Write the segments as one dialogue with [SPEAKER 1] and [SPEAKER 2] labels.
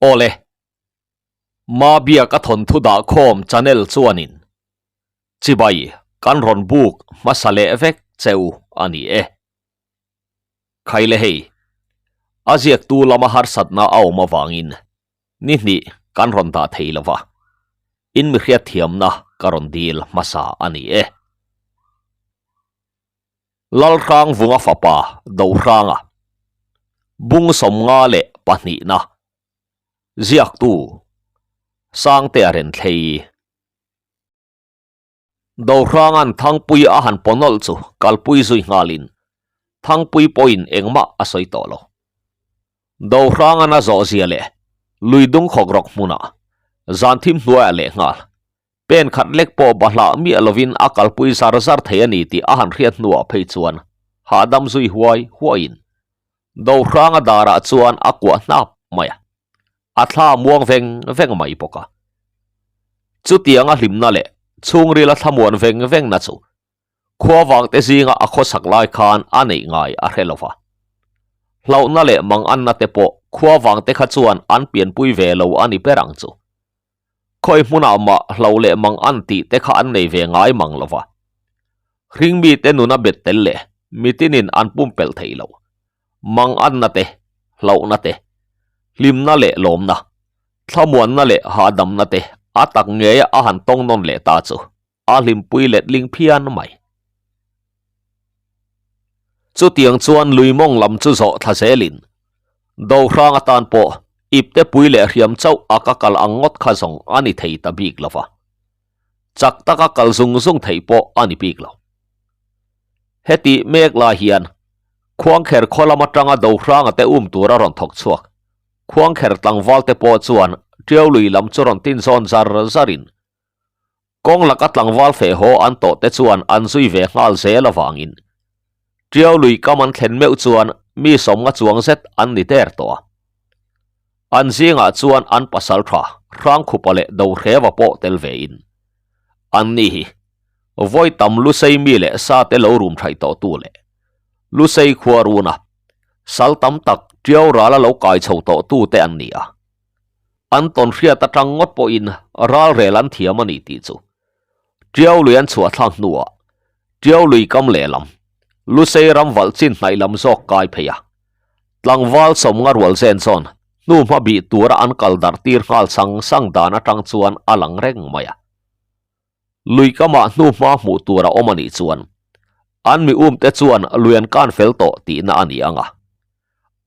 [SPEAKER 1] Awle, Mabiak a thawnthu dah khawm channel chuanin chibai kan rawn buk hmasa leh vek cheu a ni e. Khaile hei, a ziaktu lama harsatna a awm avangin ni hnih kan rawn dah thei lo va, in mi hriatthiamna ka rawn dil hmasa a ni e. Lalhrang Vunga fapa Dohranga, Bung 52-na, Ziaktu, Sangtea Renthlei. Dohranga'n Thangpui a han paw nawlh chu kalpui zui nghalin Thangpui pawhin engmah a sawi tawh lo. Dohranga'n a zawh zia leh lui dung khawk rawk hmunah zan thim hnuaiah leh nghal Pen khat lek pawh bahlah miah lovin a kalpui zar zar thei a ni tih a han hriat hnuah phei chuan hahdam zui huai huaiin Dohranga darah chuan a kuah hnap mai a, a thla muang veng veng mai bawk a. Chutianga hlimna leh chhungrila thlamuan veng vengna chu Khua vangte zinga a khawsak lai khan a neih ngai a hre lo va. Hlauhna leh manganna te pawh khua vangte kha chuan an pianpui ve lo a ni ber ang chu. Khawi hmunah mah hlo leh mang an tih te kha an nei ve ngai mang lo va. Hringmite nuna bet tel leh mitinin an pumpelh thei lo. Mang anna te, hlauhna te, hlimna leh lawmna, thlamuanna leh hahdamna te a tak ngeia a han tawng nawn leh ta chu a hlimpui letling phian mai. Chutiang chuan lui mawng lam chu zawh thla zelin Dohrang atan pawh ipte pui leh hriam chauh a ka kal ang ngawt kha zawng a ni thei ta bik lo va. Chak taka kal zung zung theih pawh a ni bik lo. Heti mek lai hian Khuangkher khaw lam atanga Dohranga te um tur a rawn thawk chhuak. Khuangkher tlangval te pawh chuan Tiau lui lam chu rawn tin zawn zar zarin Kawng laka tlangval feh haw an tawh te chuan an zui ve nghal zel avangin Tiau lui kam an thlen meuh chuan mi 50 chuang zet an ni der tawh a. An zingah chuan an pasal tha Hrangkhupa leh Dohreva pawh tel vein an ni hi vawi tam Lusei mi leh sa te lo rum thaih tawh tu leh Lusei khua runa sal tam tak Tiau rala lo kai chho tawh tu te an ni a. An tawn hriat atang ngawt pawhin ral rel an thiam a ni tih chu Tiau lui an chhuah thlak hnuah Tiau lui kam lehlam Lusei ram valh chin hnaih lam zawk kai phei a. Tlangval 50 rual zen zawn hnu hma bih tura an kal darh tir nghal sang sang dan atang chuan a lang reng mai a. Lui kamah hnu hma hmuh tur a awm a nih chuan an mi um te chuan lui an kan fel tawh tihna a ni ang a.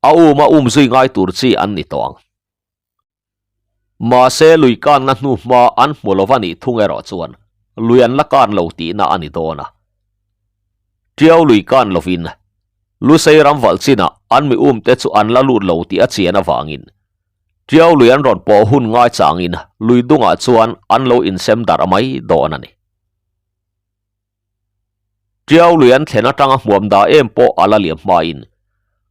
[SPEAKER 1] A um a um zui ngai tur chi an ni tawh ang. Mahse lui kanna hnu hma an hmu lo va nih thung erawh chuan lui an la kan lo tihna a ni dawn a. Tiau lui kan lovin Lusei ram valh chinah an mi um te chu an la lut lo tih a chian avangin Tiau lui an rawn pawh hun ngai changin lui dungah chuan an lo insem darh mai dawn a ni. Tiau lui an thlen atanga hmuam dah em pawh a la liam hmain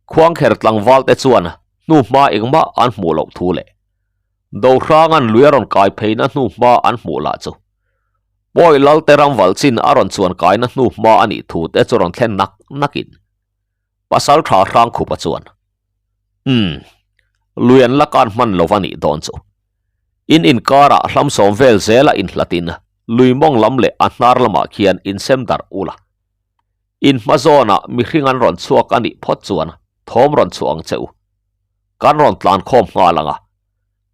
[SPEAKER 1] Khuangkher tlangval te chuan hnu hma engmah an hmuh loh thu leh Dohranga'n lui a rawn kai pheina hnu hma an hmuh lah chu Pawi Lalte ram valh chin a rawn chuan kaina hnu hma a nih thu te chu rawn thlen nak nakin Pasaltha Hrangkhupa chuan Umm, lui an la kan hman lo va nih dawn chu. In inkarah hlamsawm vel zela inhlatin lui mawng lam leh a hnar lamah khian insem darh ula. In hma zawnah mihring an rawn chhuak a nih phawt chuan thawm rawn chhuah ang che u. Kan rawn tlan khawm nghal ang a,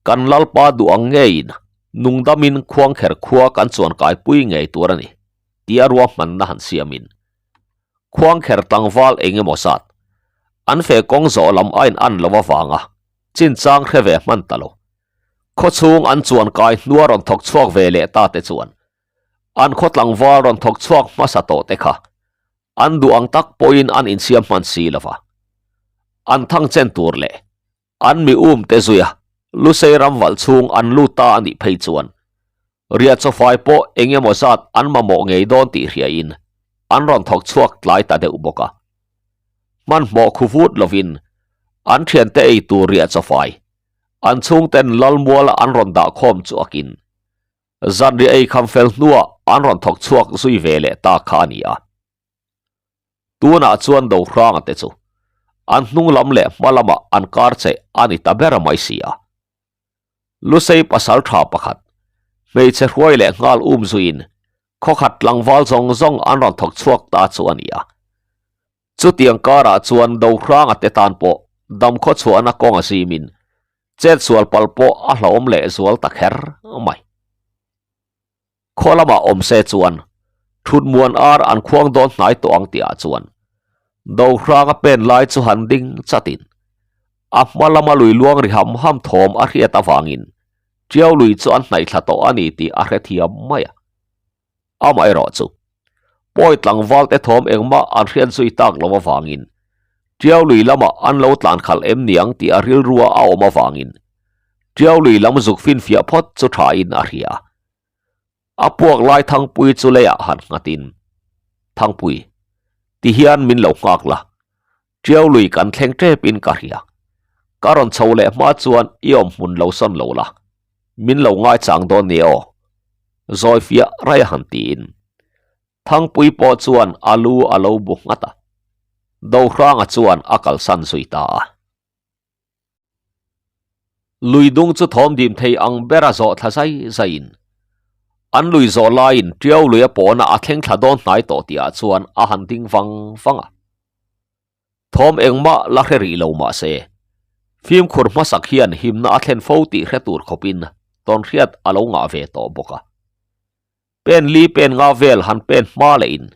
[SPEAKER 1] kan Lalpa duh ang ngeiin nungdamin Khuangkher khua kan chuan kaipui ngei tur a ni, tia ruahmanna han siamin Khuangkher tlangval eng emaw zat an fe kawng zawh lam a in an lo avanga chinchang hre ve hman ta lo. Khawchhung an chuan kai hnua rawn thawk chhuak ve leh ta te chuan an khaw tlangval rawn thawk chhuak hmasa tawh te kha an duh ang tak pawhin an insiam hman si lo va. An thang chen tur leh An mi um te zui a, Lusei ram valh chhung an lut ta a nih phei chuan riah chawfai pawh eng emaw zat an mamawh ngei dawn tih hriain an rawn thawk chhuak tlai ta deuh bawk a. Hmanhmawh khu vut lovin an thiante ei tur riah chawfai an chhungten Lalmuala an rawn dah khawm chu akin zanriah ei kham fel hnuah an rawn thawk chhuak zui ve leh ta kha a ni a. Tunah chuan Dohranga te chu an hnung lam leh hma lamah an kar che a ni ta ber mai si a. Lusei pasal tha pakhat, hmeichhe hruai leh nghal um zuiin khawkhat tlangval zawng zawng an rawn thawk chhuak ta chu a ni a. Chutiang karah chuan Dohranga te tan pawh damkhaw chhuahna kawng a zimin chetsual pal pawh a hlauhawm leh zual ta kher mai. Khaw lamah awm se chuan thut muan ar an khuang dawn hnai tawh ang tihah chuan Dohranga pen lai chu han ding chatin a hma lama lui luang ri ham ham thawm a hriat avangin Tiau lui chu an hnaih thla tawh a ni tih a hrethiam mai a. Amaherawh chu pawi tlangval te thawm engmah an hriat zui tak lo avangin Tiau lui lamah an lo tlan khalh em niang tih a rilrua a awm avangin Tiau lui lam zuk finfiah phawt chu thain a hria. A puak lai Thangpui chu leiah han nghatin, Thangpui, ti hian min lo nghak la, Tiau lui kan thleng tepin ka hria. Ka rawn chho leh hma chuan i awm hmun lo sawn lo la, min lo ngaichang dawn nia aw, zawi fiah rai a han tiin. Thangpui pawh chuan a lu a lo bu nghat a, Dohranga chuan a kalsan zui ta a. Lui dung chu thawm dim thei ang bera zawh thla zai zaiin an lui zawh laiin Tiau lui a pawhna a thleng thla dawn hnai tawh tihah chuan a han ding vang vang a. Thawm engmah la hre rih lo mah se, fimkhur hmasak hian himna a thlen fo tih hre tur khawpin tawnhriat a lo ngah ve tawh bawk a. Pen li pen nga vel han pen hma leh in.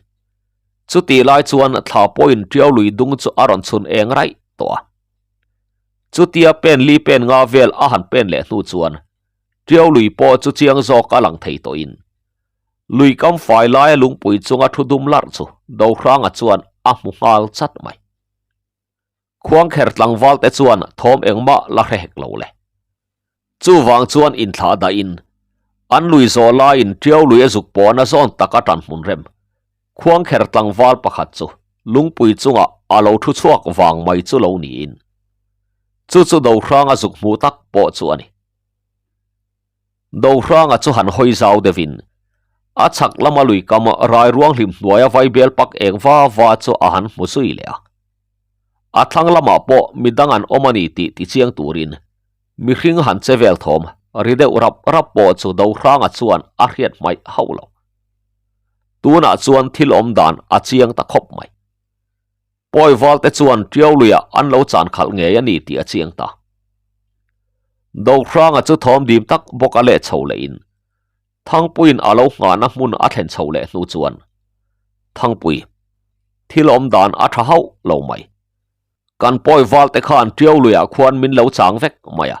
[SPEAKER 1] Chutih lai chuan thla pawhin Tiau lui dung chu a rawn chhun eng raih tawh a. Chutia pen li pen nga vel a han pen leh hnu chuan Tiau lui pawh chu chiang zawk a lang thei tawh in. Lui kam fai laia lungpui chunga thu dum larh chu Dohranga chuan a hmu nghal chat mai. Khuangkher tlangval te chuan thawm engmah la hre hek lo le. Chuvang chuan inthlah dahin an lui zawh laiin Tiau lui a zuk pawhna zawn taka tan hmun rem. Khuangkher tlangval pakhat chu lungpui chungah a lo thu chhuak vang mai chu lo niin. Chu chu Dohranga zuk hmuh tak pawh chu a ni. Dohranga chu han hawi zau deuhin a chhak lama lui kam rai ruang hlim hnuaia vaibel pak eng va va chu a han hmu zui leh a. A thlang lamah pawh midang an awm a ni tih tichiang turin mihring han che vel thawm ri deuh rap rap pawh chu Dohranga chuan a hriat hmaih hauh lo. Tunah chuan thil awm dan a chiang ta khawp mai. Pawi valte chuan Tiau luiah an lo chan khalh ngei a ni tih a chiang ta. Dohranga chu thawm dim tak bawk a leh chho lehin Thangpuiin a lo nghahna hmun a thlen chho leh hnu chuan Thangpui, thil awm dan a tha hauh lo mai. Kan pawi valte khan Tiau luiah khuan min lo chang vek mai a.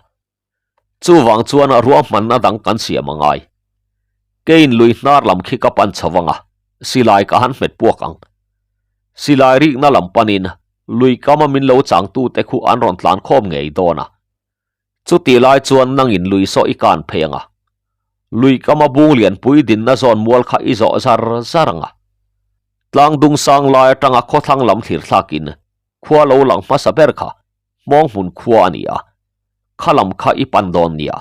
[SPEAKER 1] Chuvang chuan ruahmanna dang kan siam a ngai. Kein lui hnar lam khi ka pan chho vang a, silai ka han hmet puak ang. Silai rikna lam panin lui kama min lo changtute khu an rawn tlan khawm ngei dawn a. Chutih lai chuan nangin lui saw i kan phei ang a. Lui kama bung lianpui dinna zawn mual kha i zawh zar zar ang a. Tlang dung sang lai atanga khawthlang lam thlir thlakin khua lo lang hmasa ber kha hmawng hmun khua a ni a, kha lam kha i pan dawn nia.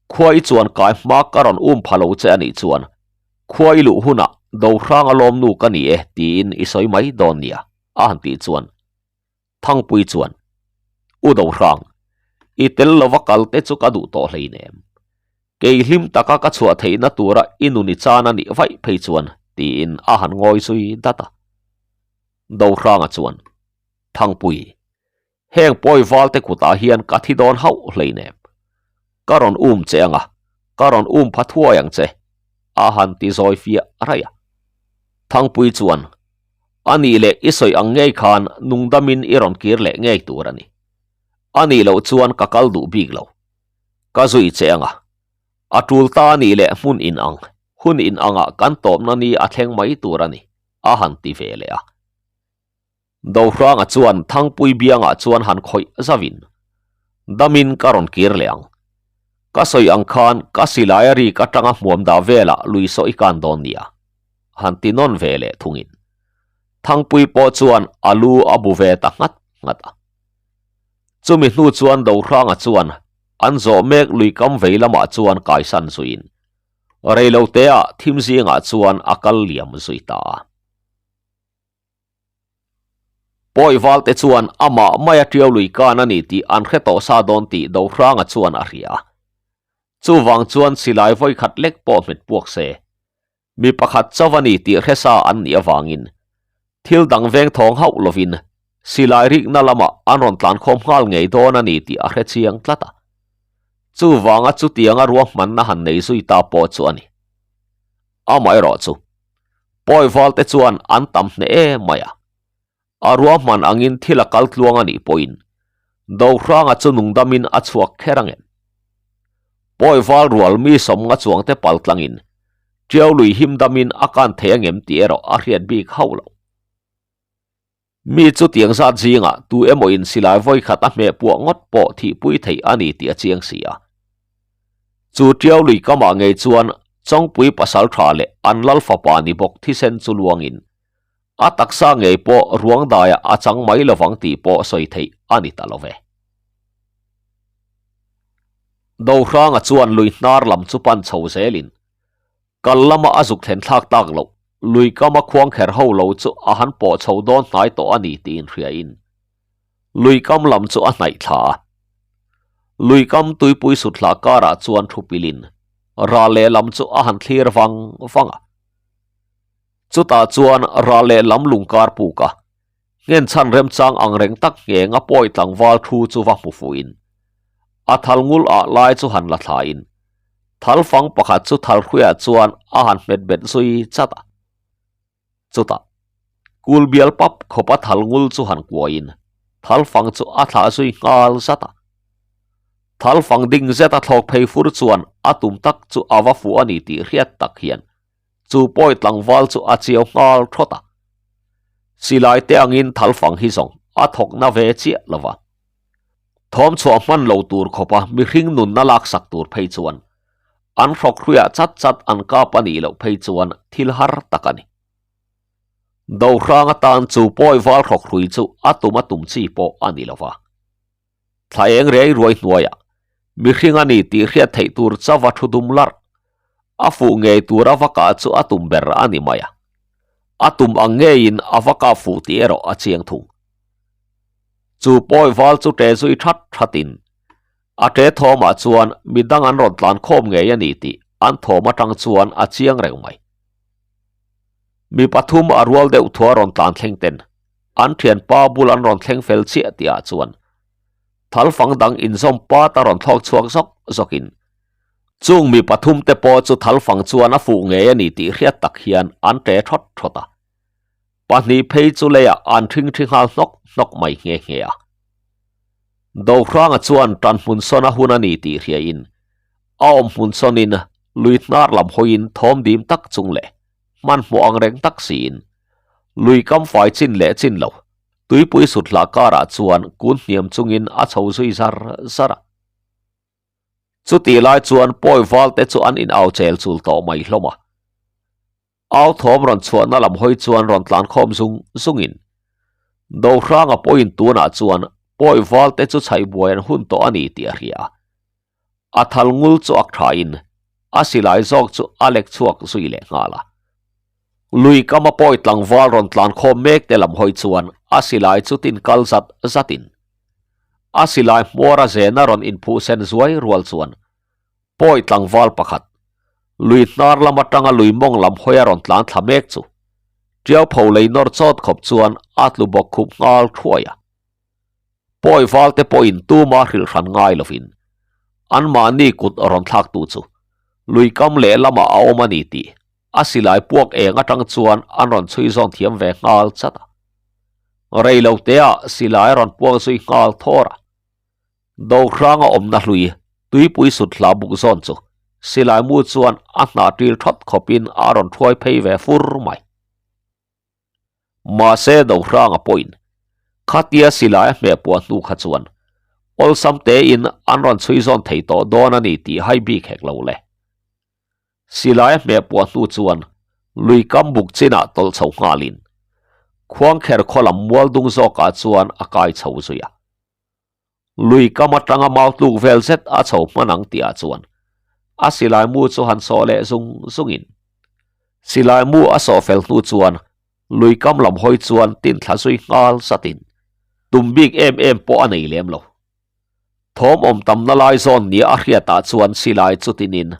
[SPEAKER 1] Khua i chuan kai hma ka rawn um pha lo che a nih chuan khua i luh hunah Dohrang a lawmnu ka ni e tiin i sawi mai dawn nia a han tih chuan Thangpui chuan U Dohrang, i tel lova kal te chu ka duh tawh hleinem. Kei hlim taka ka chhuah theihna tura i nun i chan a nih vaih phei chuan tiin a han ngawi zui dat a. Dohranga chuan Thangpui, heng pawi valte kutah hian ka thi dawn hauh hleinem. Ka rawn um che ang a, ka rawn um pha thuai ang che, a han ti zawi fiah raih a. Thangpui chuan, A nih leh i sawi ang ngei khan nungdamin i rawn kir leh ngei tur a ni. A nih loh chuan ka kal duh bik lo. Ka zui che ang a, a tul ta a nih leh hmun in ang, hun in angah kan tawpna ni a thleng mai tur a ni, a han ti ve leh a. Dohranga chuan Thangpui biangah chuan han khawih zauhin, Damin ka rawn kir leh ang. Ka sawi ang khan ka silai a rik atanga hmuam dah velah lui saw i kan dawn nia, han ti nawn ve leh thungin. Thangpui pawh chuan a lu a bu ve ta nghat nghat a. Chumi hnu chuan Dohranga chuan an zawh mek lui kam vei lamah chuan kaisan zuiin, reiloteah thim zingah chuan a kal liam zui ta a. Pawi valte chuan amah maia tiau lui kan a ni tih an hre tawh sa dawn tih Dohranga chuan a hria. Chuvang chuan silai vawi khat lek pawh hmet puak se. Mi pakhat chauh a ni tih hresa an nih avangin thil dang veng thawng hauh lovin silai rikna lamah an rawn tlan khawm nghal ngei dawn a ni tih a hre chiang tlat a. Chuvanga chutianga ruahmanna han nei zui ta pawh chu a ni. Amaherawh chu pawi valte chuan an tam hneh em mai a. A ruahman angin thil a kal tluang a nih pawhin Dohranga chu nungdamin a chhuak kher ang em? Pawi val rual mi sawmnga chuangte pal tlangin Tiau lui him damin a kan thei ang em tih erawh a hriat bik hauh lo. Mi chu tiang zat zingah tu emaw in silai vawi khat a hmeh puah ngawt pawh thihpui theih a ni tih a chiang si a. Chu Tiau lui kamah ngei chuan Chawngpui pasal tha leh an lal fapa ni bawk thisen chu luangin A taksa ngei pawh ruang daiah a chang mai lovang tih pawh sawi theih a ni ta lo ve. Dohranga chuan lui hnar lam chu pan chho zelin kal lama a zuk thlen thlak tak loh lui kama khuang kher ho lo chu a han pawh chho dawn hnai tawh a ni tiin hriain lui kam lam chu a hnaih thla a. Lui kam tuipui sutthla karah chuan thu pilin ral lehlam chu a han thlir vang vang a. Chutah chuan ral leh lam lungkar puk a, nghenchhan remchang ang reng tak ngheng a pawi tlangval thu chu va hmu fuhin, a thal ngul ah lai chu han la thlain, thal fang pakhat chu thal hruiah chuan a han hmet bet zui chat a. Chutah, kul bial pap khawpa thal ngul chu han kuahin, thal fang chu a thlah zui nghal zat a. Thal fang ding zet a thlawk phei fur chuan a tum tak chu a va fuh a ni tih hriat tak hian Chu pawi tlangval chu a chiau nghal thawt a. Silai te angin thalfang hi zawng a thawk na ve chiah lo va. Thawm chhuah hman lo tur khawpa mihring nunna laksak tur phei chuan an hrawk hruiah chat chat an kap a nih loh phei chuan thil har tak a ni. Dohrang atan chu pawi val hrawk hrui chu a tum a tum chi pawh a ni lo va. Thla eng rei ruai hnuaiah mihring a ni tih hriat theih tur chauva thu dum larh a fuh ngei tur a va kah chu a tum ber a ni mai a. A tum ang ngeiin a va kah fuh tih erawh a chiang thung. Chu pawi val chu ṭe zui that thatin a ṭe thawmah chuan midang an rawn tlan khawm ngei a ni tih an thawm atang chuan a chiang reng mai. Mi pathum a rual deuh thua rawn tlan thleng ten An thianpa bul an rawn thleng fel chiah tih ah chuan thalfang dang inzawm pat a rawn thlawk chhuak zawk zawkin chung mi pathum te pawh chu thalfang chuan a fuh ngei a ni tih hriat tak hian an ṭe thawt thawt a. Pahnih phei chu leiah an ṭhing ṭhi nghal hnawk hnawk mai nghe nghe a. Dohranga chuan ṭan hmun sawn a hun a ni tih hriain a awm hmun sawnin lui hnar lam hawiin thawm dim tak chung leh hmanhmawh ang reng tak siin lui kam fai chin leh chin lo tuipui sut hlah karah chuan kun hniam chungin a chho zui zar zar a. Chutih lai chuan pawi val te chu an in au chel chul tawh mai hlawm a. Au thawm rawn chhuahna lam hawi chuan rawn tlan khawm zung zungin Dohranga pawhin tunah chuan pawi val te chu chhaih buai an hun tawh a ni tih a hria a. A thal ngul chu ak thain a silai zawk chu a lek chhuak zui leh nghal a. Lui kama pawi tlangval rawn tlan khawm mek te lam hawi chuan a silai chu tin kal zat zatin a silai hmawr a zena rawn inphuh sen zuai rual chuan pawi tlangval pakhat lui hnar lam atanga lui mawng lam hawi a rawn tlan thla mek chu tiau pho lei nawr chawt khawp chuan a tlu bawk khup nghal thuai a. Pawi val te pawhin tuma hrilh hran ngai lovin anmahni kut rawn thlak tu chu lui kam lehlamah a awm a ni tih a silai puak eng atang chuan an rawn chhui zawn thiam ve nghal chat a. Rei lo teah silai a rawn puak zui nghal thawr a. Dohranga awmna hlui tuipui sut hla buk zawn chu silai mu chuan a hnah ṭil ṭhawt khawpin a rawn ṭhuai phei ve fur mai. Mahse Dohranga pawhin khatia silai a hmeh puah hnu kha chuan awlsam tein an rawn chhui zawn thei tawh dawn a ni tih hai bik hek lo le. Silai a hmeh puah hnu chuan lui kam buk chinah tawlh chho nghalin Khuangkher khaw lam mual dung zawkah chuan a kai chho zui a. Lui kam atanga mau tluk vel zet a chho hman ang tihah chuan a silai mu chu han sawh leh zung zungin silai mu a sawh fel hnu chuan lui kam lam hawi chuan tin thla zui nghal zatin tum bik em em pawh a nei lem lo. Thawm awm tamna lai zawn nia a hriatah chuan silai chu tinin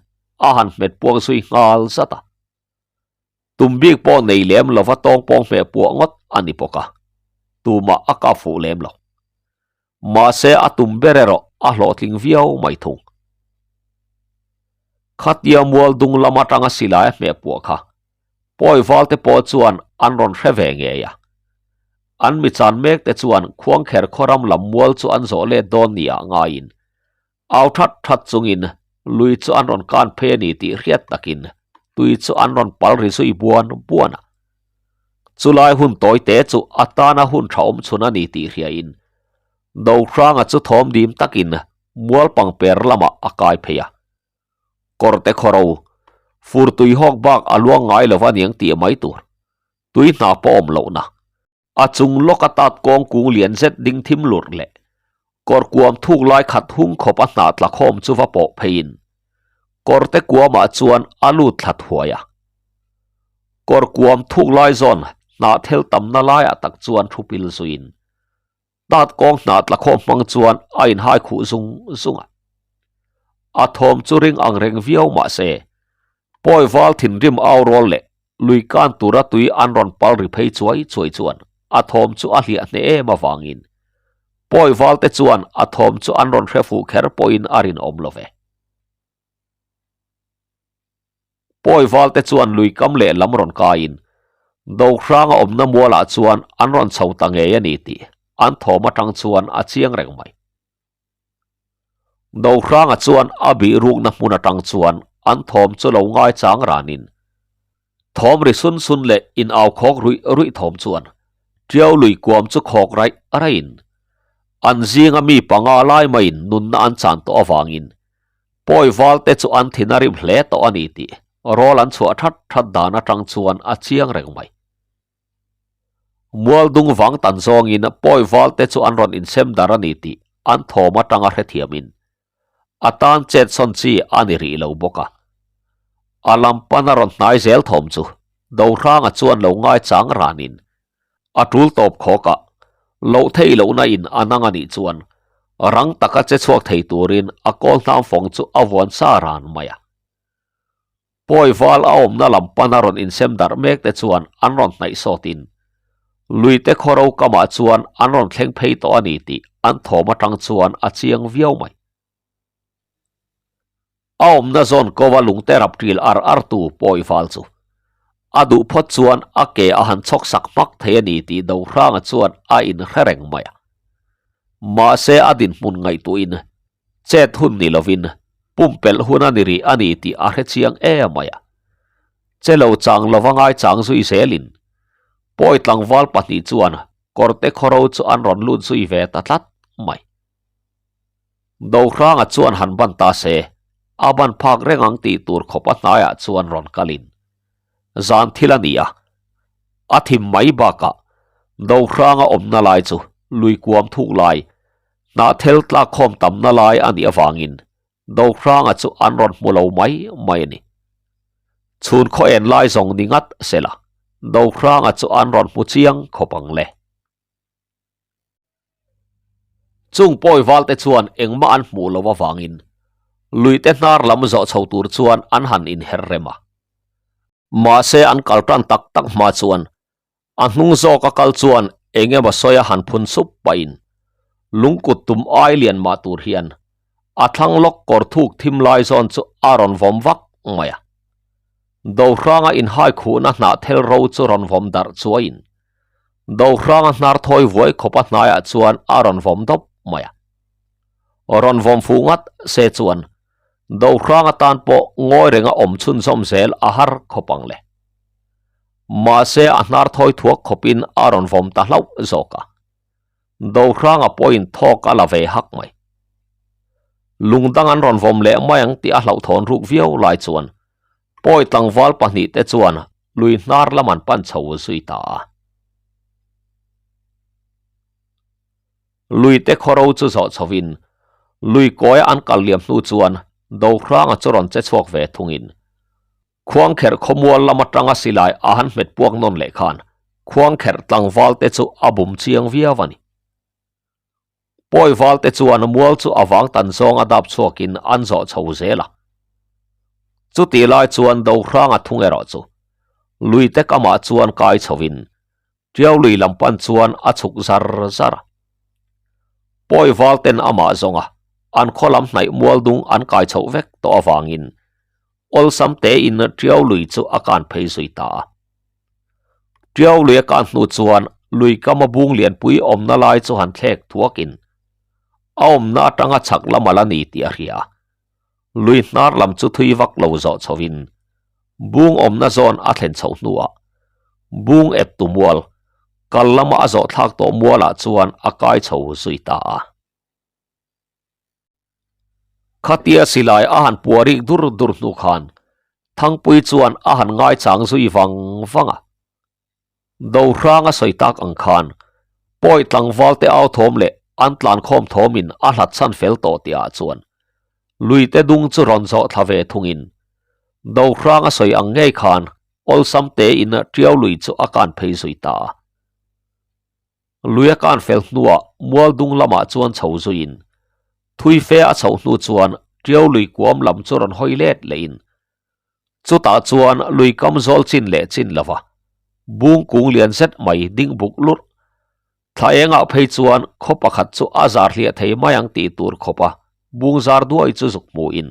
[SPEAKER 1] a han hmet puak zui nghal zat a. Tum bik pawh nei lem lova tawng pawng hmeh puah ngawt a ni bawk a, tumah a kap fuh lem lo. Mahse a tum ber erawh a hlawhtling viau mai thung. Khatia mual dung lam atanga silai a hmeh puah kha Pawi valte pawh chuan an rawn hre ve ngei a. An mi chan mek te chuan Khuangkher khawram lam mual chu an zawh let dawn ni ah ngaiin au that that chungin lui chu an rawn kan phei a ni tih hriat takin tui chu an rawn pal ri zui buan buan a. Chulai hun tawi te chu a tana hun tha awm chhun a ni tih hriain Dohranga chu thawm dim takin mual pangper lamah a kai phei a. Kawrte khawro, fur tui hawk bak a luang ngai lo va niang tih mai tur. Tui hna pawh awm lohna. A chung lawk a tat kawng kung lian zet ding thim lurh leh kawr kuam thuk lai khat hung khawp a hnah tla khawm chu va pawh pheiin kawrte kuamah chuan a lut thla thuai a. Kawr kuam thuk lai zawn hnah thel tamna laiah tak chuan thu pil zuiin Tat kawng hnah tla khawm hmang chuan a inhai khuh zung zung a. A thawm chu ring ang reng viau mah se, pawi val thinrim au rawl leh lui kan tura tui an rawn pal ri phei chuai chuai chuan a thawm chu a hliah hneh em avangin pawi val te chuan a thawm chu an rawn hre fuh kher pawhin a rinawm lo ve. Pawi valte chuan lui kam leh lam rawn kaiin Dohranga awmna mualah chuan an rawn chho ta ngei a ni tih an thawm atang chuan a chiang reng mai. Dohranga chuan a bih rukna hmun atang chuan an thawm chu lo ngai chang ranin thawm ri sun sun leh in au khawk ruih ruih thawm chuan Tiau lui kuam chu khawk raih raihin an zinga mi panga lai maiin nunna an chan tawh avangin Pawi val te chu an thin a rim hle tawh a ni tih rawl an chhuah that that dan atang chuan a chiang reng mai. Mual dung vang tan zawngin pawi val te chu an rawn insem dar a ni tih an thawm atanga hrethiamin a tan chet sawn chi a ni rih lo bawk a. A lam pan a rawn hnai zel thawm chu Dohranga chuan lo ngaichang ranin A tul tawp khawk a, loh theih lohna in a nang a nih chuan rang taka che chhuak thei turin a kawl hnam fawng chu a vuan sa ran mai a. Pawi val a awmna lam pana rawn insem darh mek te chuan an rawn hnaih sawtin luite khawro kamah chuan an rawn thleng phei tawh a ni tih an thawm atang chuan a chiang viau mai. A awmna zawn kova lungte rap ṭil ar ar tu pawi val chu a duh phawt chuan a ke a han chhawk sak hmak thei a ni tih Dohranga chuan a inhre reng mai a. Mahse a dinhmun ngaihtuahin chet hun ni lovin pumpelh hun a ni rih a ni tih a hre chiang em mai a. Che lo chang lova ngaichang zui zelin pawi tlangval pahnih chuan kawrte khawro chu an rawn lut zui ve ta tlat mai. Dohranga chuan han ban ta se, a ban phak reng ang tih tur khawp a hnaiah chuan rawn kalin zan thil a ni a, a thim mai bakah Dohranga awmna lai chu lui kuam thuk lai, hnahthel tlakkhawm tamna lai a nih avangin Dohranga chu an rawn hmu lo mai mai a ni. Chhun khaw en lai zawng ni ngat sela, Dohranga chu an rawn hmu chiang khawp ang le. Chung pawi valte chuan engmah an hmuh loh avangin luite hnar lam zawh chho tur chuan an han inher rem a. Mahse an kal tan tak tak hma chuan a hnung zawka kal chuan eng emaw sawi a han phun sup pahin lungkut tum ai lian mah tur hian a thlang lawk kawr thuk thim lai zawn chu a rawn vawm vak mai a. Dohranga inhai khuhna hnah thel ro chu rawn vawm darh chuaiin Dohranga hnar thawi vuai khawp a hnaiah chuan a rawn vawm dawp mai a. Rawn vawm fuh ngat se chuan Dohranga tan pawh ngawi renga awm chhunzawm zel a har khawp ang le. Mahse a hnar thawi thuak khawpin a rawn vawm ta hlauh zawk a. Dohranga pawhin thawk a la ve hak mai. Lungdang an rawn vawm leh mai ang tih a hlauhthawn ruk viau lai chuan Pawi tlangval pahnih te chuan lui hnar lam an pan chho zui ta a. Lui te khawro chu zawh chhovin lui kawia an kal liam hnu chuan Dohranga chu rawn che chhuak ve thungin Khuangkherh khawmual lam atanga silai a han hmet puak nawn leh khan Khuangkherh tlangval te chu a bum chiang viau a ni. Pawi val te chuan mual chu a vang tan zawng a dap chhuakin an zawh chho zel a. Chutih lai chuan Dohranga thung erawh chu lui te kamah chuan kai chhovin Tiau lui lam pan chuan a chhuk zar zar a. Pawi val ten amah zawnga an khaw lam hnaih mual dung an kai chhoh vek tawh avangin awlsam tein Tiau lui chu a kan phei zui ta a. Tiau lui a kan hnu chuan lui kama bung lianpui awmna lai chu han thlek thuakin a awmna atanga chhak lam a la ni tih a hria a. Lui hnar lam chu thui vak lo zawh chhovin bung awmna zawn a thlen chhoh hnuah bung ep tu mual kal lama a zawh thlak tawh mualah chuan a kai chho zui ta a. Khatia silai a han puah rik dur dur hnu khan Thangpui chuan a han ngaichang zui vang vang a. Dohrang a sawi tak ang khan pawi tlangval te au thawm leh an tlankhawm thawmin a hlat chhan fel tawh tihah chuan luite dung chu rawn zawh thla ve thungin Dohrang a sawi ang ngei khan awlsam tein Tiau lui chu a kan phei zui ta a. Lui a kan fel hnuah mual dung lamah chuan chho zuiin thui fe a chhoh hnu chuan Tiau lui kuam lam chu rawn hawi let lehin Chutah chuan lui kam zawl chin leh chin lova bung kung lian zet mai ding buk lurh. Thla engah phei chuan khaw pakhat chu a zar hliah thei mai ang tih tur khawpa bung zar duai chu zuk hmuhin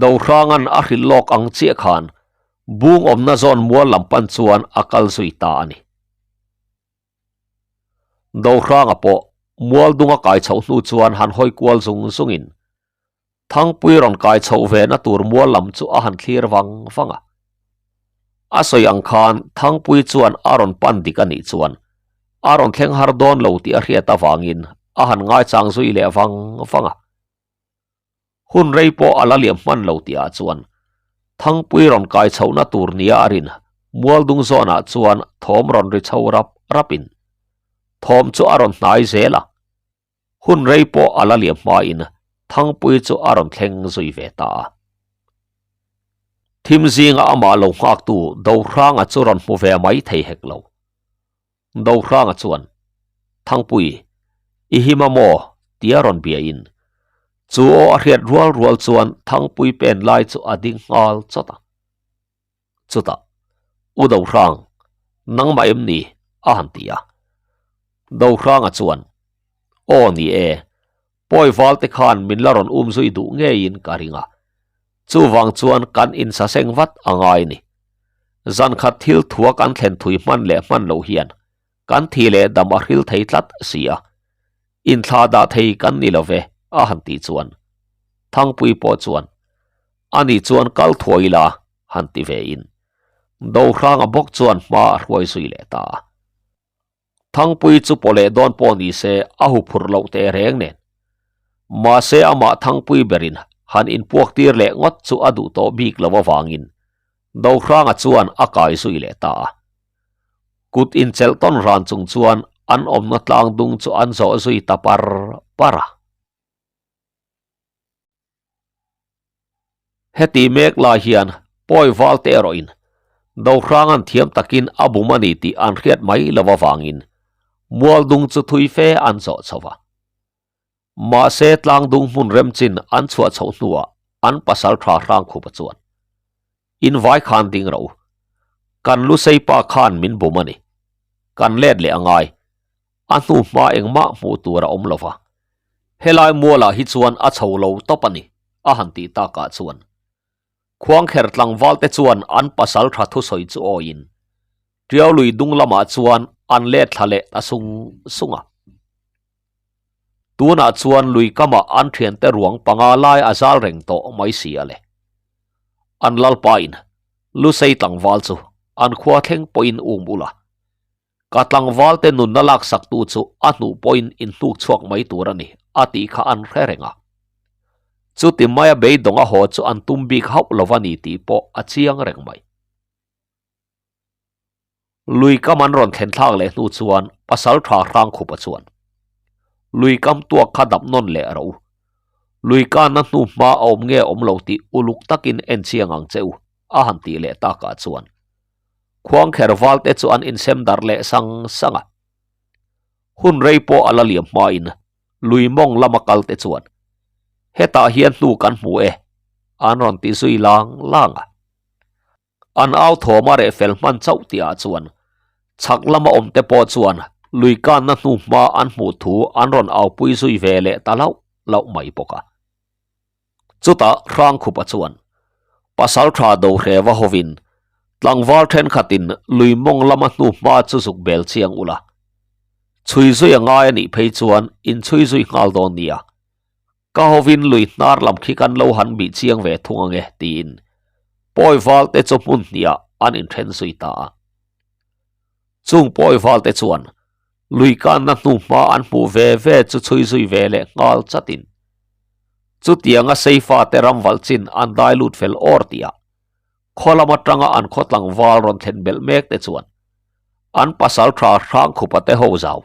[SPEAKER 1] Dohranga'n a hrilh lawk ang chiah khan bung awmna zawn mual lam pan chuan a kal zui ta a ni. Dohranga pawh mual dunga kai chhoh hnu chuan han hawi kual zung zungin Thangpui rawn kai chhoh ve na tur mual lam chu a han thlir vang vang a. A sawi ang khan Thangpui chuan a rawn pan dik a nih chuan a rawn thleng har dawn lo tih a hriat avangin a han ngaichang zui leh vang vang a. Hun rei pawh a la liam hman lo tihah chuan Thangpui rawn kai chhohna tur nia a rin mual dung zawnah chuan thawm rawn ri chho rap rapin thawm chu a rawn hnai zel a. Hun rei pawh a la liam hmain Thangpui chu a rawn thleng zui ve ta a. Thim zinga amah lo nghaktu Dohranga chu rawn hmu ve mai thei hek lo. Dohranga chuan, Thangpui, i him a maw? tia rawn biain chu aw a hriat rual rual chuan Thangpui pen lai chu a ding nghal chawt a. Chutah, U Dohrang, nangmah em ni? a han ti a. Dohranga chuan, Aw ni e, pawi val te khan min la rawn um zui duh ngeiin ka ring a. Chuvang chuan kan insaseng vat a ngai ni. Zankhat thil thua kan thlen thui hman leh hman loh hian kan thi leh dam a hril thei tlat si a. Inthlah dah thei kan ni lo ve, a han tih chuan Thangpui pawh chuan, Ani chuan kal thuai ila, han ti ve in Dohranga bawk chuan hma a hruai zui leh ta a. Thangpui chu paw leh dawn pawh ni se a hu phurh loh teh reng nen. Mahse amah Thangpui berin han inpuak tir leh ngawt chu a duh tawh bik lo avangin Dohranga chuan a kai zui leh ta a. Kut inchelh tawn ran chung chuan an awmna tlang dung chu an zawh zui ta par par a. Heti mek lai hian pawi val te erawhin Dohranga'n thiam takin a bum a ni tih an hriat mai lo avangin Mualdung chu thui fe an zawh chho va. Mahse tlangdung hmun remchin an chhuah chhoh hnuah an pasal tha Hrangkhupa chuan Invai khan ding ro. Kan Lusei pa khan min bum a ni. Kan let leh a ngai. A hnu hma engmah hmuh tur a awm lo va. Helai mualah hi chuan a chho lo tawp a ni, a han tih takah chuan. Khuangkher tlangval te chuan an pasal tha thusawi chu awiin Tiau lui dung lamah chuan an let thla leh ta sung sung a. Tunah chuan lui kamah an thiante ruang panga lai a zal reng tawh mai si a le. An lalpain Lusei tlangval chu an khua thleng pawhin um ula. Ka tlangval te nunna laksak tu chu a hnuh pawhin in hnuk chhuak mai tur a ni, a tih kha an hre reng a. Chuti maia beidawng a haw chu an tum bik hauh lo va ni tih pawh a chiang reng mai. Lui kam an rawn thlen thlak leh hnu chuan pasal tha hrang khupa chuan lui kam tuak kha dap nawn leh ro. Lui kana hnu hma a awm nge awm lo tih uluk takin en chiang ang che u, a han tih leh takah chuan Khuangkher val te chu an insem darh leh sang sang a. Hun rei pawh a la liam hmain. Lui mawng lama kal te chuan hetah hian hnu kan hmu e an rawn ti zui lang lang a. An au thawm a reh fel hman chauh tihah chuan chhak lama awm te pawh chuan lui kanna hnu hma an hmuh thu an rawn aupui zui ve leh ta lauh lauh mai bawk a. Chutah Hrangkhupa chuan pasal tha do hreva hovin tlangval thenkhatin lui mawng lama hnu hma chu zuk bel chiang ula. Chhui zui a ngai a nih phei chuan inchhui zui nghal dawn nia. Ka hovin lui hnar lam khi kan lo han bih chiang ve thung ange tiin pawi val te chu hmun hniah an inthen zui ta a. Chung pawi val te chuan lui kanna hnu hma an hmuh ve ve chu chhui zui ve leh nghal chatin chutianga Seifa te ram valh chin an dai lut fel awr tih ah khaw lam atanga an khaw tlangval rawn thlen belh mek te chuan an pasal tha Hrangkhupa te ho zau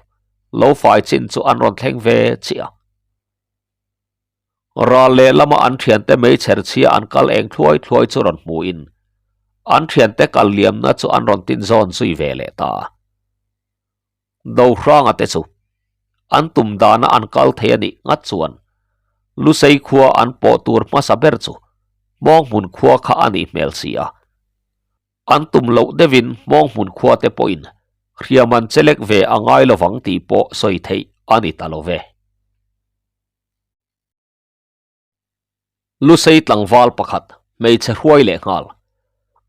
[SPEAKER 1] lo fai chin chu an rawn thleng ve chiah a. Ral leh lama an thiante meichher chhia an kal eng thluai thluai chu rawn hmuhin an thiante kal liamna chu an rawn tin zawn zui ve leh ta a. Dohranga te chu an tum dana an kal thei a nih ngat chuan Lusei khua an pawh tur hmasa ber chu Hmawnghmun khua kha a nih hmel si a. An tum loh deuhin Hmawnghmun khua te pawhin hriam an chelek ve a ngai lovang tih pawh sawi theih a ni ta lo ve. Lusei tlangval pakhat hmeichhe hruai leh nghal.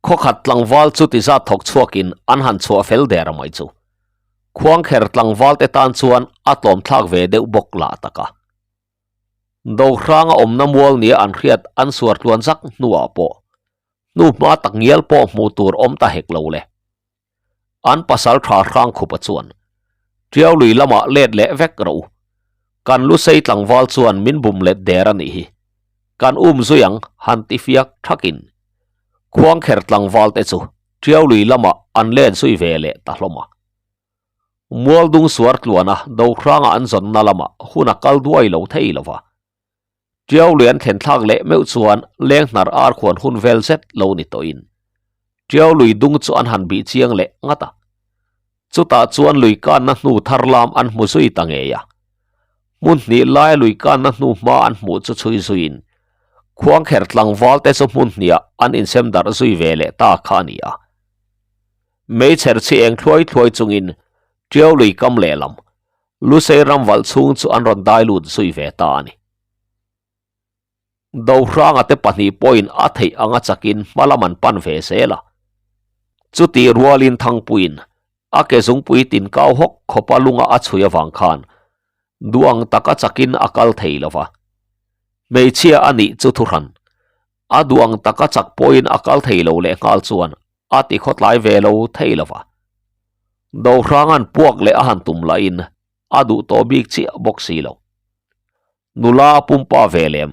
[SPEAKER 1] Khawkhat tlangval chu ti zat thawk chhuakin an han chhuah fel der mai chu. Khuangkher tlangval te tan chuan a tlawm thlak ve deuh bawk lah tak a. Dohranga awmna mual nia an hriat an suar tluan zak hnuah pawh hnuhma tak ngial pawh hmuh tur awm ta hek lo le. An pasal tha Hrangkhupa chuan, Tiau lui lamah let leh vek rawh u. Kan Lusei tlangval chuan min bum let der a nih hi. Kan um zui ang han ti fiak thakin. Khuangkher tlangval te chu Tiau lui lamah an let zui ve leh ta hlawm a. Mualdung suar tluana Dohranga an zawnna lamah hun a kal duai lo thei lo va. Tiau lui an thlen thlak leh meuh chuan leng hnar ar khuan hun vel zet lo ni tawhin Tiau lui dung chu an han bih chiang leh ngat a. Chutah chuan lui kanna hnu thar lam an hmu zui ta ngei a. Hmun hnih laia lui kanna hnu hma an hmuh chu chhui zuiin Khuangkher tlangval te chu hmun hniah an insem darh zui ve leh ta kha a ni a. Meichher chhi eng thluai thluai chungin Tiau lui kam lehlam Lusei ram valh chhung chu an rawn dai lut zui ve ta a ni. Dohranga te pahnih pawhin a theih anga chakin hma lam an pan ve zel a. Chutih rualin Thangpuiin a ke zungpui tin kau hawk khawpa lunga a chhui avang khan duh ang taka chakin a kal thei lo va. Hmeichhia a nih chu thuhran a duh ang taka chak pawhin a kal thei lo lehnghal chuan a ti khawtlai ve lo thei lo va. Dohranga'n puak leh a han tum lahin a duh tawh bik chiah bawk si lo. Nula a pumpa ve lem,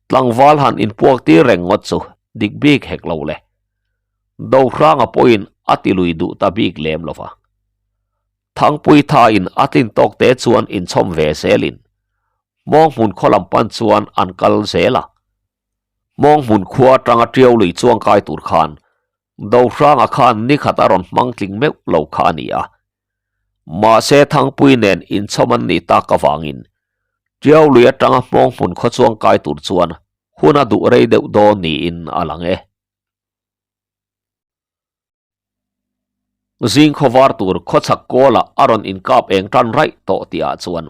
[SPEAKER 1] tlangval han inpuak tir reng ngawt chu dik bik hek lo le. Dohranga pawhin a ti lui duh ta bik lem lo va. Thangpui thain a tlin tawk te chuan inchhawm ve zelin Hmawnghmun khaw lam pan chuan an kal zel a. Hmawnghmun khua atanga Tiau lui chuangkai tur khan Dohranga khan nikhat a rawn hmang tling meuh lo kha a ni a. Mahse Thangpui nen inchhawm an nih tak avangin Tiau lui atanga Hmawnghmun khaw chuangkai tur chuan hun a duh rei deuh dawn niin a lang e. Zing khawvar tur khawchhak kawlah a rawn inkap eng tan raih tawh tihah chuan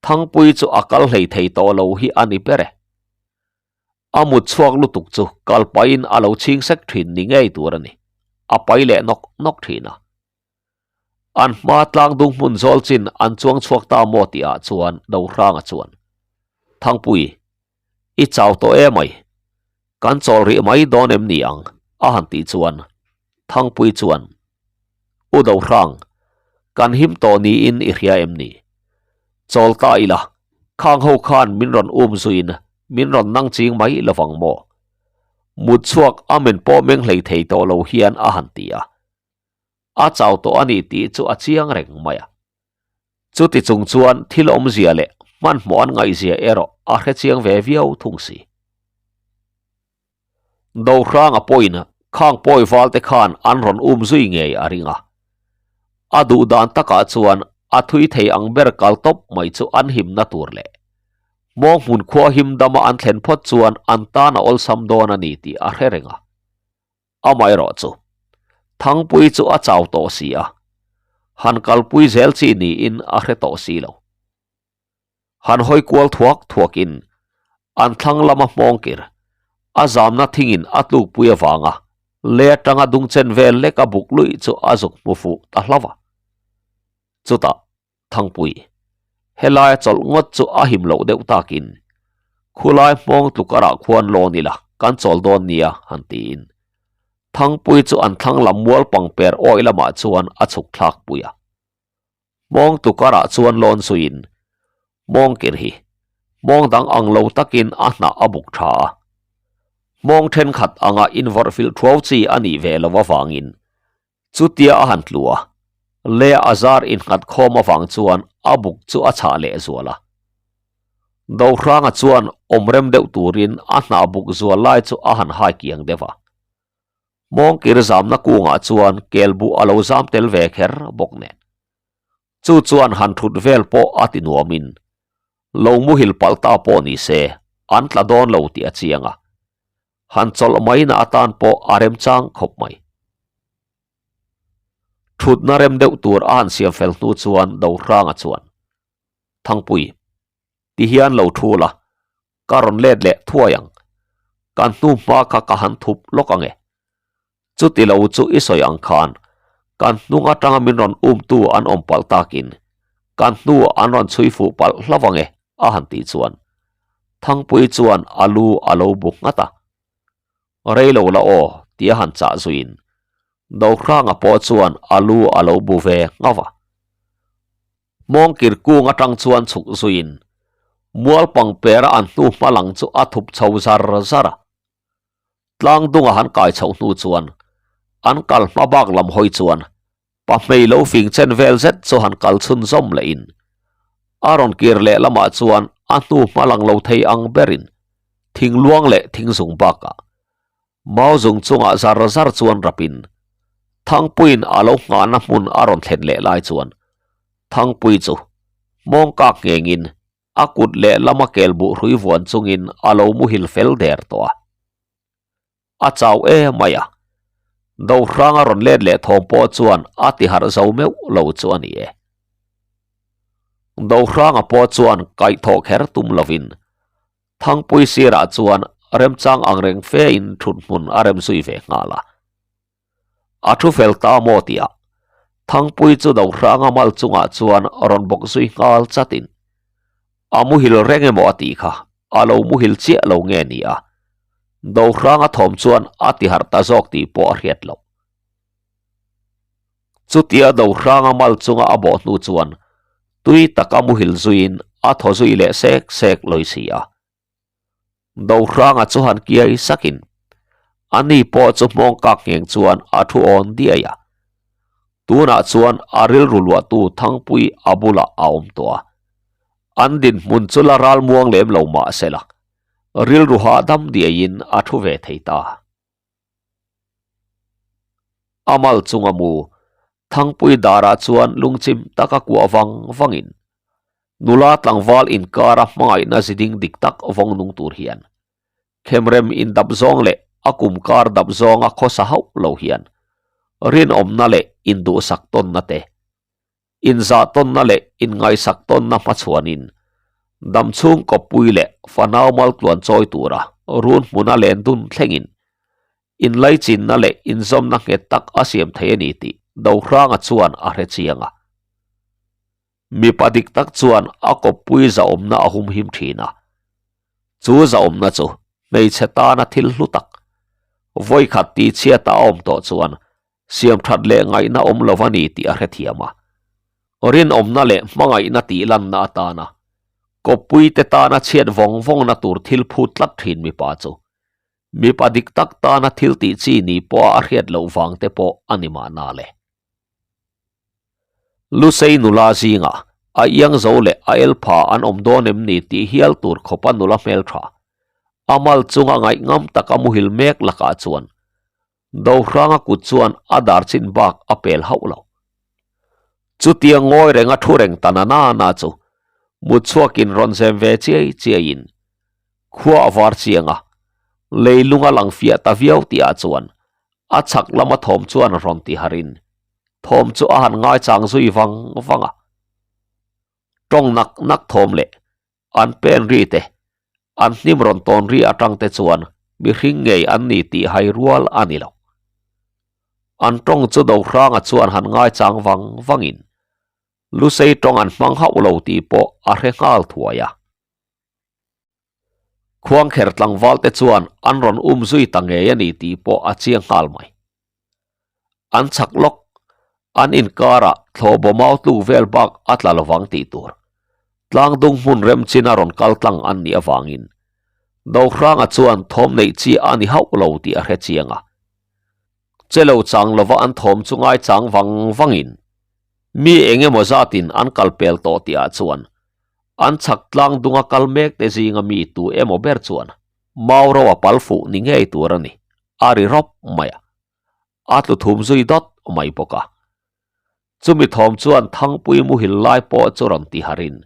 [SPEAKER 1] Thangpui chu a kal hlei thei tawh lo hi a ni ber e. A mut chhuak lutuk chu kal pahin a lo chhing sek thin ni ngei tur a ni. A pai leh nawk nawk thin a. An hma tlang dung hmun zawl chin an chuang chhuak ta maw tihah chuan Dohranga chuan, Thangpui, i chau tawh e mai. Kan chawl rih mai dawn em ni ang? a han tih chuan Thangpui chuan, U Dohrang, kan him tawh niin i hria em ni? Chawl ta ila, khang ho khan min rawn um zuiin min rawn nang ching mai lovang maw? Mut chhuak a men pawh meng hlei thei tawh lo hian a han ti a. A chau tawh a ni tih chu a chiang reng mai a. Chuti chung chuan thil awmzia leh hmanhmawh an ngaihzia erawh a hre chiang ve viau thung si. Dohranga pawhin khang pawi val te khan an rawn um zui ngei a ring a. A duh dan takah chuan A thui thei ang ber kal tawp mai chu an himna tur leh Hmawng hmun khua him dama an thlen phawt chuan an tan a awlsam dawn a ni tih a hre reng a. Amaherawh chu Thangpui chu a chau tawh si a, han kalpui zel chi niin a hre tawh si lo. Han hawi kual thuak thuakin an thlang lama hmawng kir a zamna thingin a tlukpui avanga le atanga dungchen vel lek a buk luih chu a zuk hmu fuh ta hlauh a. Chutah Thangpui, helaia chawlh ngawt chu a him loh deuh takin khulai hmawng tlukarah khuan lawn ila kan chawl dawn nia han tiin Thangpui chu an thlang lam mual pangper awih lamah chuan a chhuk thlak pui a. Hmawng tukarah chuan lawn suiin hmawng kir hi hmawng dang ang lo takin a hnah a buk tha a. Hmawng thenkhat anga invawrh filh thuau chi a nih ve lo avangin chutia a han tlu a, le a zar innghat khawm avang chuan a buk chu a chhah leh zual a. Dohranga chuan awmrem deuh turin a hnah buk zual lai chu a han hai kiang deuh a. Hmawngkir zamna kungah chuan kelbuh a lo zam tel ve kher bawk nen. Chu chuan han thut vel pawh a ti nuamin, lo muhil palh ta pawh ni se, an tla dawn lo tih a chiang a. Han chawlh maina atan pawh a remchang khawp mai. Thutna rem deuh tur a han siam fel hnu chuan Dohranga chuan, Thangpui, Ti hian lo thu la, ka rawn let leh thuai ang. Kan hnu hma kha ka han thup lawk ang e. Chuti lo chu i sawi ang khan kan hnung atanga min rawn umtu an awm palh takin kan hnu an rawn chhui fuh palh hlauh ang e a han tih chuan Thangpui chuan a lu a lo bu nghat a. Rei lo la aw tia han chah zuiin Dohranga pawh chuan a lu a lo bu ve nghauh a. Hmawngkir kung atang chuan chhuk zuiin mual pangpera an hnu hma lang chu a thup chho zar zar a. Tlang dunga han kai chhoh hnu chuan an kal hma bak lam hawi chuan pa hmei lo fing chen vel zet chu han kal chhun zawm lehin a rawn kir leh lamah chuan a hnu hma lang lo thei ang berin thing luang leh thing zung bakah Mau zung chungah zar zar chuan rapin Thangpuiin a lo nghahna hmun a rawn thlen leh lai chuan Thangpui chu mawng kak nghengin a kut leh lama kel buh hrui vuan chungin a lo muhil fel der tawh a. A chau e mai a, Dohrang a rawn let leh thawm pawh chuan a ti harh zo meuh lo chu a ni e. Dohranga pawh chuan kaihthawh kher tum lovin Thangpui sirah chuan remchang angreng fe in thut hmun a rem zui ve nghal a. A thu fel ta maw tih ah Thangpui chu Dohranga mal chungah chuan rawn bawk zui nghal chat in a muhil reng emaw a tih kha a lo muhil chiah lo nge ni a, Dohranga thawm chuan a ti harh ta zawk tih pawh a hriat loh. Chutia Dohranga mal chunga a bawh hnu chuan tui taka muhil zuiin a thaw zui leh sek sek lawi si a. Dohranga chu han kiai sakin a ni pawh chu hmawng kak ngheng chuan a thu awn diai a. Tunah chuan a rilru luahtu Thangpui a bulah a awm tawh a. An dinhmun chu la ral muang lem lo mah sela, rilru hahdam diaiin a thu ve thei ta. A mal chunga mu Thangpui darah chuan lungchim taka kuah vang vangin nula tlangval inkara hmangaihna ziding dik tak vawng nung tur hian khemrem indap zawng leh a kum kar dap zawnga khawsa hauh lo hian rinawmna leh induhsak tawnna te inzah tawnna leh inngaihsak tawnna hmachhuanin damchhung kawppui leh fanau maltluan chawi tura run hmuna len dun thlengin inlaichinna leh inzawmna nghet tak a siam thei a ni tih Dohranga chuan a hre chiang a. Mipa dik tak chuan a kawppui zahawmna a humhim thin a, chu zahawmna chu hmeichhe tana thil hlu tak, vawikhat tihchhiata a awm tawh chuan Siam that leh ngaihna awm lo a ni tih a hrethiam a. Rinawmna leh hmangaihna tih lanna atana kawppuite tana chhiat vawng vawngna tur thil phut tlat thin mipa chu mipa dik tak tana thil tih chi ni pawha a hriat loh vang te pawh a ni mahna le. Lusei nula zingah a iang zo leh a el pha an awm dawn em ni tih hial tur khawpa nula hmeltha a mal chunga ngaihngam taka muhil mek lakah chuan Dohranga kut chuan a dar chin bak a pel hauh lo. Chutia ngawi renga thu reng ta na na na chu mutchhuakin rawn zem ve chiai chiaiin khua a var chiang a, leilung a lang fiah ta viau tihah chuan a chhak lama thawm chuan rawn ti harin thawm chu a han ngaichang zui vang vang a. Tawng nak nak thawm leh an pen ri te, an hnim rawn tawn ri atang te chuan mihring ngei an ni tih hai rual a ni lo. An tawng chu Dohranga chuan han ngaichang vang vangin Lusei tawng an hmang hauh lo tih pawh a hre nghal thuai a. Khuangkher tlangval te chuan an rawn um zui ta ngei a ni tih pawh a chiang nghal mai. An chhak lawk, an inkarah thlawhbaw mau tluk vel bak a tla lovang tih tur. Tlangdung hmun rem chin a rawn kal tlang an nih avangin Dohranga chuan thawm neih chi a ni hauh lo tih a hre chiang a. Che lo chang lova an thawm chu ngai chang vang vangin mi eng emaw zatin an kal pel tawh tihah chuan an chhak tlang dunga kal mek te zinga mi tu emaw ber chuan mau ro a pal fuh ni ngei tur a ni, a ri rawp mai a, a tlu thum zui dawt mai bawk a. Chumi thawm chuan Thangpui muhil lai pawh chu rawn ti harin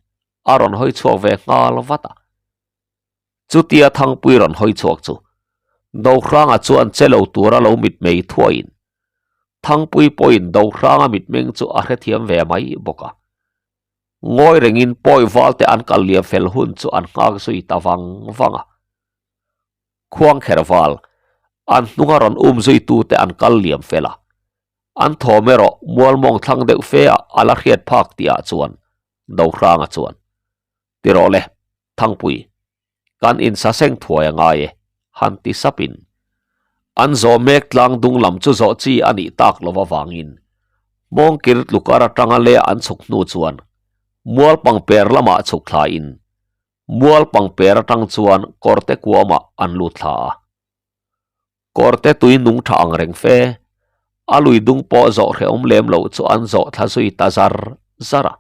[SPEAKER 1] a rawn hawi chhuak ve nghal vat a. Chutia Thangpui rawn hawi chhuak chu Dohranga chuan che lo tura lo mitmei thuaiin Thangpui pawhin Dohranga mitmeng chu a hrethiam ve mai bawk a. Ngawi rengin pawi valte an kal liam fel hun chu an nghak zui ta vang vang a. Khuangkher val, an hnunga rawn um zuitute an kal liam fel a. An thawm erawh mualmawng thlang deuh fe ah a la hriat phak tihah chuan Dohranga chuan, Ti rawh le, Thangpui, kan insa seng thuai a ngai e, han ti sapin. An zawh mek tlang dung lam chu zawh chi a nih tak lo avangin mawngkir tlukar atanga leh an chhuk hnu chuan mual pangper lamah chhuk thlain mual pangper atang chuan kawrte kuamah an lut thla a. Kawrte tui nung tha ang reng fe, a lui dung pawh zawh hrehawm lem loh chu an zawh thla zui ta zar zar a.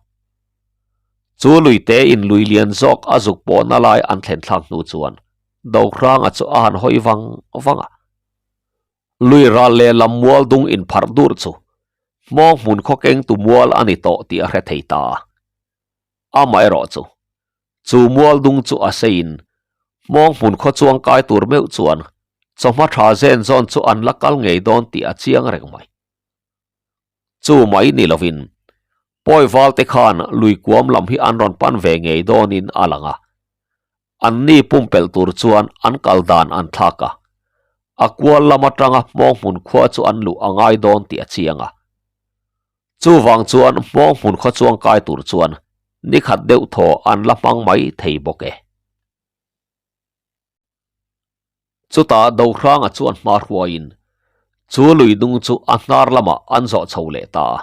[SPEAKER 1] Chu lui te in lui lian zawk a zuk pawhna lai an thlen thlak hnu chuan Dohranga chu a han hawi vang vang a. Lui ral leh lam mual dung inpharh dur chu hmawng hmun khawkeng tu mual a ni tawh tih a hre thei ta a. Amaherawh chu Chu mual dung chu a seiin hmawng hmun khaw chuang kai tur meuh chuan chawhma tha zen zawn chu an la kal ngei dawn tih a chiang reng mai. Chu mai ni lovin pawi valte khan lui kuam lam hi an rawn pan ve ngei dawnin a lang a, anni pumpelh tur chuan an kal dan an thlak a, a kual lam atanga hmawng hmun khua chu an luh a ngai dawn tih a chiang a. Chuvang chuan hmawng hmun khaw chuang kai tur chuan ni khat deuh thaw an la hmang mai thei bawk e. Chutah Dohranga chuan hma hruaiin chu lui dung chu a hnar lamah an zawh chho leh ta a.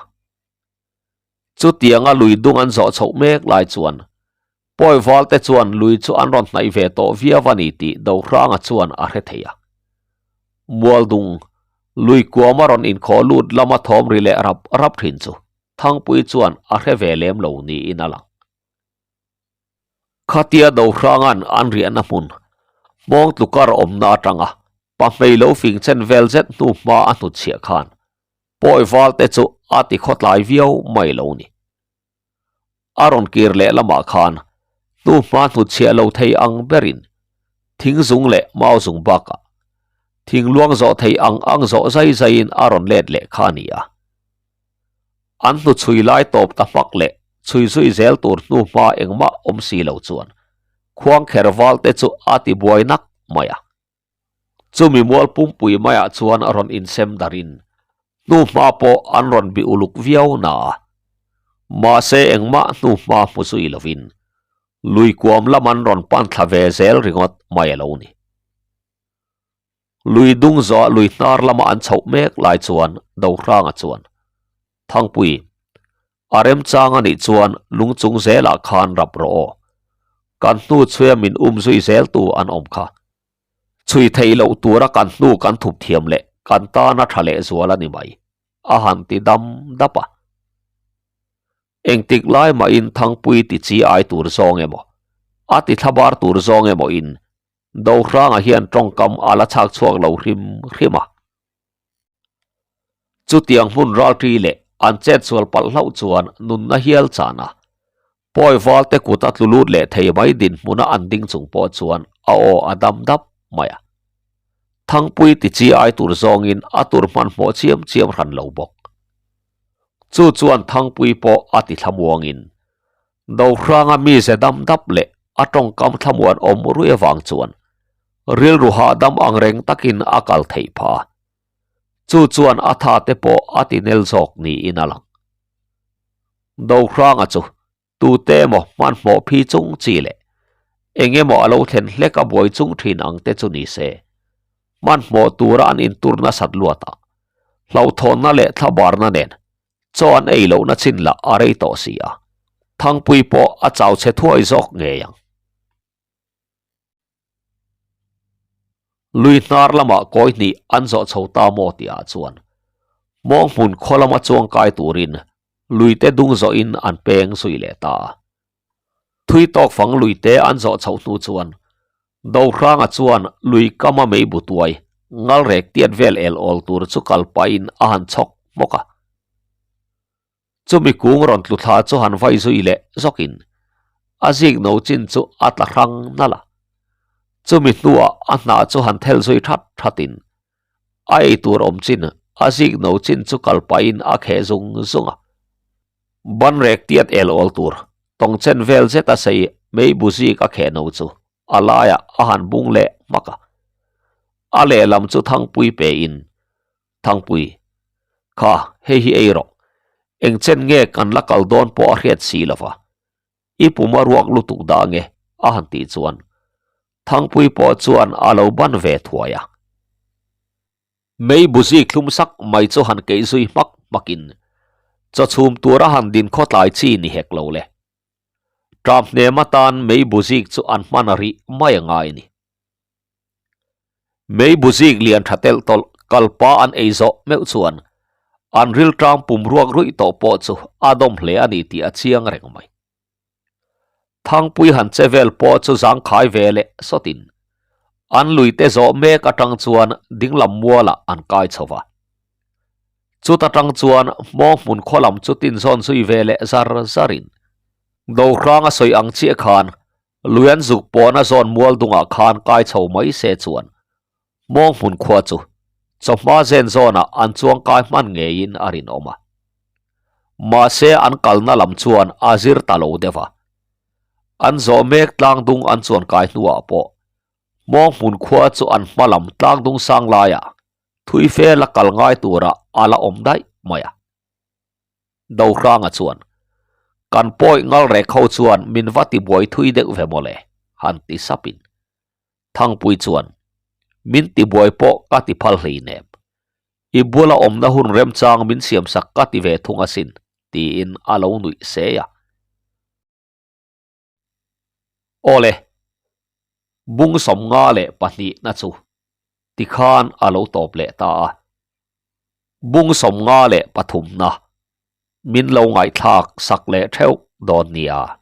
[SPEAKER 1] Chutianga lui dung an zawh chhoh mek lai chuan Pawi valte chuan lui chu an rawn hnaih ve tawh viau a ni tih Dohranga chuan a hre thei a. Mualdung, lui kuam a rawn inkhawh lut lama thawm ri leh rap rap thin chu Thangpui chuan a hre ve lem lo niin a lang. Khatia Dohranga'n an riahna hmun, hmawng tlukar awmna atanga pahmei lo fing chen vel zet hnu hma a hnutchhiah khan pawi valte chu a ti khawtlai viau mai lo ni. A rawn kir leh lamah khan hnu hma hnutchhiah lo thei ang berin thing zung leh mau zung bakah thing luang zawh thei ang ang zawh zai zaiin a rawn let leh kha a ni a. An hnu chhui lai tawp ta hmak leh chhui zui zel tur hnu hma engmah awm si lo chuan khuangkher val te chu a ti buai nak mai a. Chumi mual pumpui maiah chuan a rawn insem darin hnu hma pawh an rawn bi uluk viau na a. Mahse engmah hnu hma hmu zui lovin lui kuam lam an rawn pan thla ve zel ringawt mai a lo ni. Lui dung zawh lui hnar lama an chhoh mek lai chuan Dohranga chuan, Thangpui, a remchang a nih chuan lung chung zelah khan rap rawh aw. Kan hnu chhuia min um zui zeltu an awm kha. Chhui theih loh tura kan hnu kan thup thiam leh kan tana tha leh zual a ni mai, a han ti dam dap a. Engtik lai mahin Thangpui ti chi ai tur zawng emaw, a ti thlabar tur zawng emaw in Dohranga hian tawngkam a la chhak chhuak lo hrim hrim a. Chutiang hmun ralṭi leh An chet sual palh hlauh chuan nunna hial chan a, pawi val te kut a tlu lut leh thei mai dinhmuna an ding chung pawh chuan a aw a dam dap mai a. Thangpui ti chi ai tur zawngin a tur hmanhmawh chiam chiam hran lo bawk. Chu chuan Thangpui pawh a ti thlamuangin Dohranga mize dam dap leh a tawngkam thlamuan awm rui avang chuan rilru hahdam ang reng takin a kal theih phah a. Chu chuan a tha te pawh a ti nel zawk niin a lang. Dohranga chu tute emaw hmanhmawh phi chung chi leh eng emaw a lo thlen hlek a buai chung thin ang te chu ni se, hmanhmawh tura an intur nasat luatah hlauhthawnna leh thlabarna nen chaw an ei lohna chin lah a rei tawh si a, Thangpui pawh a chau chhe thuai zawk ngei ang. Lui hnar lamah kawi hnih an zawh chho ta maw tih ah chuan mawng hmun khaw lama chuang kai turin lui te dung zawhin an peng zui leh ta a. Thui tawk fang lui te an zawh chhoh hnu chuan Dohranga chuan lui kama mei bu tuai ngal rek tiat vel el awl tur chu kal pahin a han chhawk hmawk a. Chumi kung rawn tlu thla chu han vai zui leh zawkin a zik no chin chu a tla hrang nalh a. Chumi hnuah a hnah chu han thel zui that thatin a ei tur awm chin a zik no chin chu kal pahin a kheh zung zung a. Ban rek tiat el awl tur tawng chen vel zet a sei mei bu zik a kheh no chu a laiah a han bung leh hmak a. A lehlam chu thangpui pein Thangpui, Kha, hei hi ei rawh. Eng chen nge kan la kal dawn pawh a hriat si lo va. I pum a ruak lutuk dah nge? a han tih chuan Thangpui pawh chuan a lo ban ve thuai a. Mei buzi thlum sak mai chu han keih zui hmak hmakin chaw chhum tura han din khawtlai chi ni hek lo le. Ṭam hnem atan mei buzik chu an hman rih mai a ngai a ni. Mei buzik lian tha telh tawlh kalpa an ei zawh meuh chuan an rilṭam pum ruak ruih tawh pawh chu a dawm hle a ni tih a chiang reng mai. Thangpui han che vel pawh chu zangkhai ve leh sawtin an lui te zawh mek atang chuan dinglam mualah an kai chho va. Chuta tang chuan hmawng hmun khaw lam chu tinzawn zui ve leh zar zarin Dohrang a sawi ang chiah khan Lui an zuk pawhna zawn mual dungah khan kai chho mai se chuan mawng hmun khua chu chawhma zen zawnah an chuang kai hman ngeiin a rinawm a. Mahse an kalna lam chuan a zir ta lo deuh a. An zawh mek tlang dung an chuan kai hnuah pawh mawng hmun khua chu an hma lam tlang dung sang laiah thui fel a kal ngai turah a la awm daih mai a. Dohranga chuan, Kan pawi ngal rek ho chuan min va ti buai thui deuh ve mawle, han ti sapin. Thangpui chuan, Min ti buai pawh ka ti phal hleinem. I bula awmna hun remchang min siamsak ka ti ve thung asin, tiin a lo nuih se a. Awle, bung 52 na chu tikhan a lo tawp leh ta a. Bung 53 na min lo ngaihthlak sak leh theuh dawn nia.